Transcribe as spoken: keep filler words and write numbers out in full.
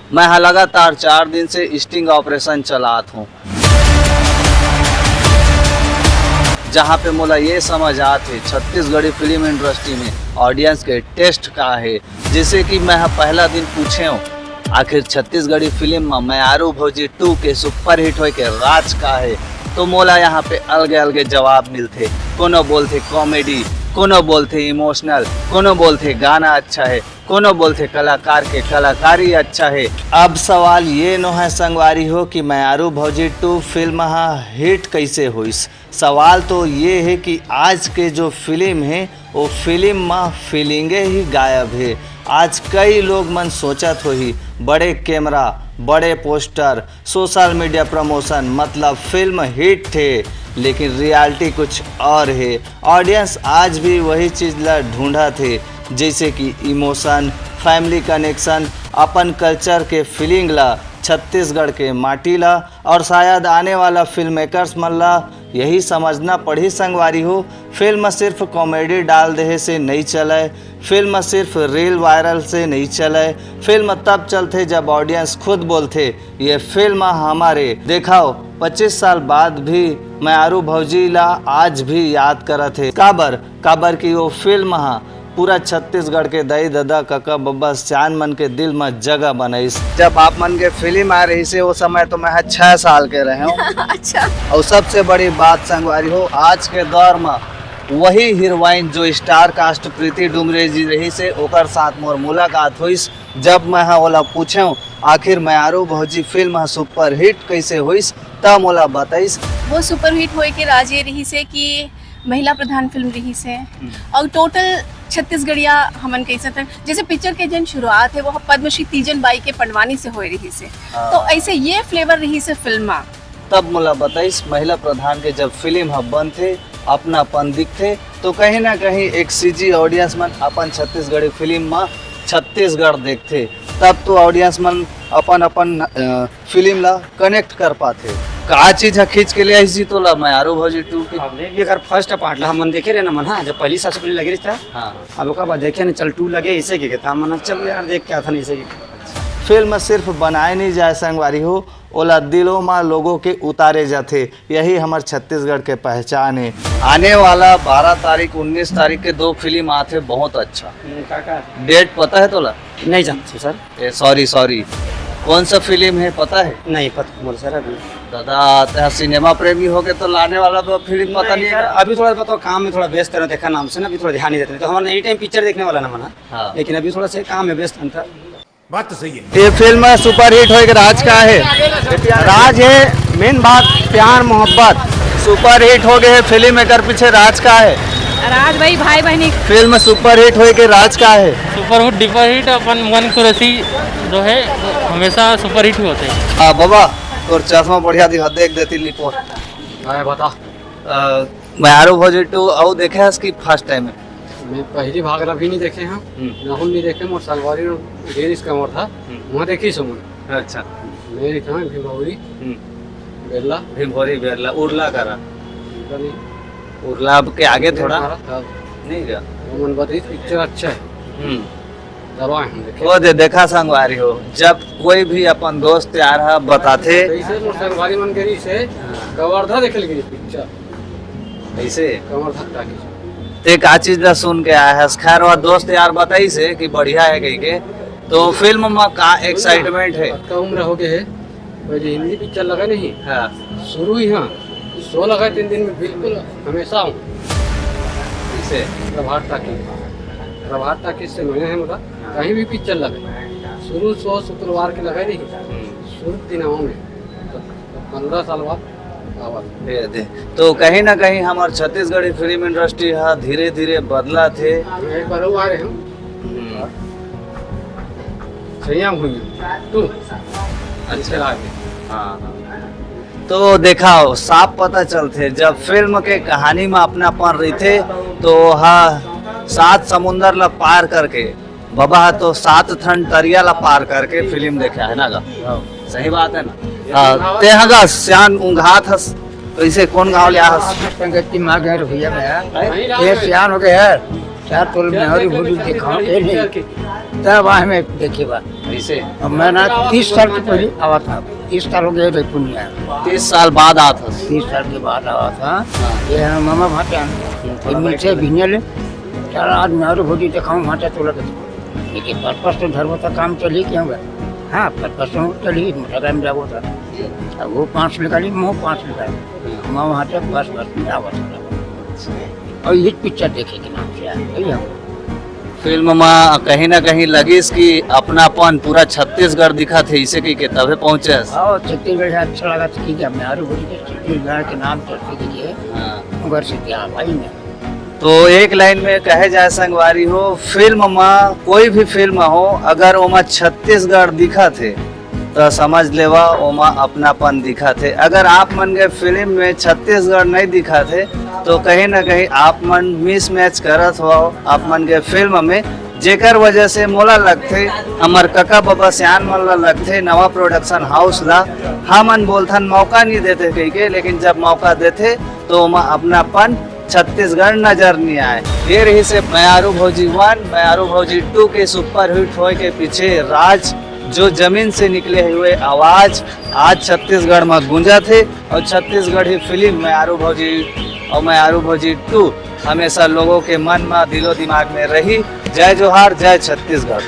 मैं हा लगातार चार दिन से स्टिंग ऑपरेशन चलात हूँ, जहाँ पे मोला ये समझ आत हे, छत्तीसगढ़ी फिल्म इंडस्ट्री में ऑडियंस के टेस्ट का हे। जैसे कि मैं हा पहला दिन पूछे हूँ, आखिर छत्तीसगढ़ी फिल्म में मयारू भौजी टू के सुपरहिट होए के राज का हे, तो मोला यहाँ पे अलगे अलगे जवाब मिलथे। कोनो बोलथे कॉमेडी, कोनो बोलथे इमोशनल, कोनो बोलथे गाना अच्छा हे, कोनो बोलथे कलाकार के कलाकारी अच्छा हे। अब सवाल ये नो है संगवारी हो कि मयारू भौजी टू फिल्म हा हिट कैसे होइस। सवाल तो ये है कि आज के जो फिल्म है, वो फिल्म में फीलिंगे ही गायब है। आज कई लोग मन सोचत होही, बड़े कैमरा, बड़े पोस्टर, सोशल मीडिया प्रमोशन, मतलब फिल्म हिट थे, लेकिन रियलिटी कुछ और है। ऑडियंस आज भी वही चीज ला ढूंढत हे, जैसे कि इमोशन, फैमिली कनेक्शन, अपन कल्चर के फीलिंग ला, छत्तीसगढ़ के माटी ला, और शायद आने वाला फिल्म मेकर्स मन ला यही समझना पड़ही संगवारी हो, फिल्म सिर्फ कॉमेडी डाल देहे से नहीं चले, फिल्म सिर्फ रील वायरल से नहीं चले। फिल्म तब चलथे जब ऑडियंस खुद बोलथे, ये फिल्म हमारे। देखाओ, पच्चीस साल बाद भी मयारू भौजी ला आज भी याद करत हे। काबर? काबर कि वो फिल्म हा पूरा छत्तीसगढ़ के दाई ददा, कका बब्बा, सियान मन के दिल म जगह बनाइस। जब आप मन के फिल्म आ रही से, वो समय तो मैं हा छह साल के रहे हूँ। अच्छा। और सबसे बड़ी बात संगवारी हो, आज के दौर में वही हीरोइन जो स्टार कास्ट प्रीति डुमरे जी रही से, ओकर साथ मोर मुलाकात होइस। जब मैं हा ओला पूछे हूँ, आखिर मयारू भौजी फिल्म हा सुपरहिट कैसे होइस, त मोला बताइस। वो सुपरहिट होए के राज ये रही से कि महिला प्रधान फिल्म रही से, और टोटल छत्तीसगढ़िया हमन कह सकते हैं, जैसे पिक्चर के जन शुरुआत है वो पद्मश्री तीजन बाई के पंडवानी से होए रही से। हाँ। तो ऐसे ये फ्लेवर रही से फिल्म मा। तब मोला बताइस, महिला प्रधान के जब फिल्म ह बनथे, अपनापन दिखथे, तो कहीं ना कहीं एक सीजी ऑडियंस मन अपन छत्तीसगढ़ी फिल्म म छत्तीसगढ़ देखथे। तब तो ऑडियंस मन अपन अपन अ, फिल्म ला कनेक्ट कर पाथे। का चीज ह खींच के ले आइस जी तोला मयारू भौजी टू के? अब देख, अगर फर्स्ट पार्ट ला हमन देखे रहे ना मन, हाँ, जब पहली सासुकली लगे रही था, हाँ। अब ओकर बाद देखे ना, चल टू लगे, इसे के कहता मन, चल यार देख क्या था नहीं इसे के। फिल्म सिर्फ बनाए नहीं जाए संगवारी हो, ओला दिलों मा लोगों के उतारे जाथे। यही हमर छत्तीसगढ़ के पहचान है। आने वाला बारह तारीख, उन्नीस तारीख के दो फिल्म आथे, बहुत अच्छा। हम्म, का, का? डेट पता है तोला? नहीं जानते सर। ए, सॉरी, सॉरी, कौन सा फिल्म है पता है? नहीं पता मोर सर अभी। दादा, ते सिनेमा प्रेमी हो के तो लाने वाला तो फिल्म पता नहीं नहीं है। सर, अभी थोड़ा बताओ, काम में थोड़ा व्यस्त रहना, देखा नाम से ना, अभी थोड़ा ध्यान नहीं देते, तो हमारा एनी टाइम पिक्चर देखने वाला ना मना। हाँ। लेकिन अभी थोड़ा से काम में व्यस्त रहता। बात तो सही है। ये फिल्म सुपरहिट होए के राज का है? राज है मेन बात, प्यार मोहब्बत। सुपरहिट हो गए है फिल्म, एकर पीछे राज का है? राज भाई, भाई बहनी। फिल्म सुपरहिट होए के राज का है? सुपरहिट डिपरहिट अपन मन खुशी रहे, हमेशा सुपरहिट ही होते हैं। हाँ बाबा, तोर चश्मा बढ़िया दिखा, देख देती लिपो। हाँ, बता। अ, मयारू भौजी टू अउ देखे हस कि फर्स्ट टाइम है? मैं पहली भाग ला भी नहीं देखे हैं, हम्म। राहुल नहीं देखे, मोर संगवारी और डेनिस का मोर था, हम्म। वहाँ देखी सुमन। अच्छा। मेरी था भीमभौरी, हम्म। बेरला। भीमभौरी बेरला, उरला करा। उरला नहीं। उरला अब के आगे थोड़ा? हमारा था। नहीं क्या? वो मन बताइए, पिक्चर अच्छा है। हम्म। दवा है, हम देखे। वो दे, देखा संगवारी हो, जब कोई भी अपन दोस्त यार ह बताथे। कैसे मोर संगवारी मन के रही से हाँ। कवर्धा देखे लगी पिक्चर। ऐसे? कवर्धा टाकीज। ते का चीज ला सुन के आए हस? खैर, वो दोस्त यार बताइस हे कि बढ़िया है कह के। तो फिल्म में का एक्साइटमेंट है? अतका उम्र हो गए है, पहले हिंदी पिक्चर लगा नहीं। हाँ। शुरू ही हाँ, शो लगा तीन दिन में बिल्कुल हमेशा हूँ। ऐसे? प्रभात टाकीज, प्रभात टाकीज से नया है मोला। हाँ। कहीं भी पिक्चर लगे, शुरू शो शुक्रवार के लगे नहीं, हम्म। शुरू दिन आऊँ मैं। पंद्रह साल बाद आवत। दे, दे। तो कहीं ना कहीं हमार छत्तीसगढ़ी फिल्म इंडस्ट्री हा धीरे धीरे बदला थे। एक बार वो आ रहे हूँ। हम्म। सैया भूमि टू। अच्छा। चला के। हाँ, हाँ। तो देखा, साफ पता चलथे, जब फिल्म के कहानी में अपनापन रहिथे, तो हा सात समुंदर ला पार करके, बाबा हा तो सात ठन तरिया ला पार करके फिल्म देखा है ना गा? हाँ। सही बात है ना? हाँ, ते हा गा सियान उंघात हस, कैसे कौन गाँव ले आ हस? संगति माँ गए भैया मैं, हैं? ये सियान हो गए है। चार तोला मैं और भोजी देखाऊं, ये नहीं। तब आए मैं देखे बा। ऐसे अब मैं ना तीस साल के पहले आवा था, तीस साल हो गए रईपुर नहीं आया। तीस साल बाद आत हस। तीस साल के बाद आवा था। ये है मामा भाटा, ये मिलते भिनिया ले। चार आज मैं और भोजी देखाऊं भाटा तोला के। देखिए, पर्पस तो धर्म का काम चली क्यों गया? हाँ, पर्पस तो चली, मोटा काम जाबो था। अब वो पाँच निकाली, मैं पाँच निकाली। मामा भाटा बस, बस में आवा था। और ये पिक्चर देखे के नाम से आया, यही हम। फिल्म में कहीं ना कहीं लगिस कि अपनापन पूरा छत्तीसगढ़ दिखा थे, इसे कही के तबे पहुंचे। और छत्तीसगढ़ से अच्छा लगा था कि मैं और भोजी के छत्तीसगढ़ के नाम चलते देखिए, हाँ। उधर से क्या भाई मैं। तो एक लाइन में कहे जाए संगवारी हो, फिल्म में कोई भी फिल्म हो, अगर ओमा छत्तीसगढ़ दिखा थे तो समझ लेवा ओमा अपनापन दिखा थे। अगर आप मन के फिल्म में छत्तीसगढ़ नहीं दिखा थे तो कहीं ना कहीं आप मन मिसमैच करत हो आप मन के फिल्म में, जेकर वजह से मोला लगथे, हमर कका बबा सियान मन ला लगथे, नवा प्रोडक्शन हाउस ला हमन बोलथन मौका नहीं देते कह के, लेकिन जब मौका देथे तो ओमा अपनापन छत्तीसगढ़ नजर नहीं आए। ये रही से मयारू भौजी वन, मयारू भौजी टू के सुपरहिट होए के पीछे राज जो जमीन से निकले हुए आवाज आज छत्तीसगढ़ में गूंजा थे और छत्तीसगढ़ी फिल्म मयारू भौजी और मयारू भौजी टू हमेशा लोगों के मन में दिलो दिमाग में रही। जय जोहार, जय छत्तीसगढ़।